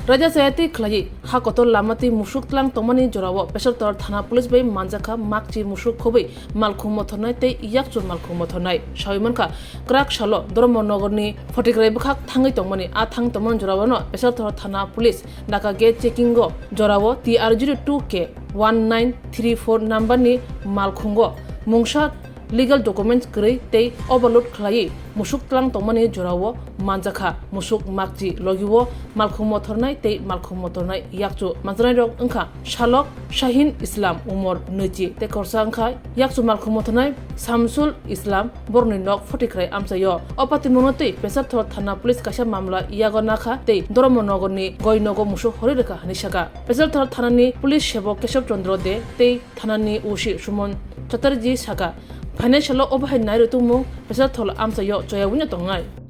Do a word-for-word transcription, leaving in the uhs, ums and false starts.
Raida chayatwi khwlaiwi ha kotor lama twi musuk tlang tongmani jorao Pesarthor thana police bai manjakha makchi musuk khobwi malkhung mothornai tei yakchu malkhung mothornai. Sawi mankha, kwrak salo Dharmanagarni Photikrai bwkhak thangwi tongmani. A thang tongmani joraono Pesarthor thana police naka gate checking o jorao T R zero two K one nine three four number ni malkhungo mungsa legal documents kwrwi tei overload khwlaiwi musuk tlang tongmani jorao manjakha musuk makchi, logio malkhung mothornai tei malkhung mothornai yakchu. Manjaknairok wngkha salok Shahin Islam, umor nwichi, tei khorsa wngkha yakchu malkhung mothornai Samsul Islam, borokni nok Photikrai amchaio. O patimungno twi Pesarthor thana police kaisa mamla yago nakha tei Dharmanagarni Goinogo musuk horwi rwkha hwnwi sakha. Pesarthor thanani police sebok Kesab Chandra De tei thanani O C Suman Chatterjee sakha, phainai salo obo hai nai rw tongmung Pesarthor amchaio choyawino tongnai.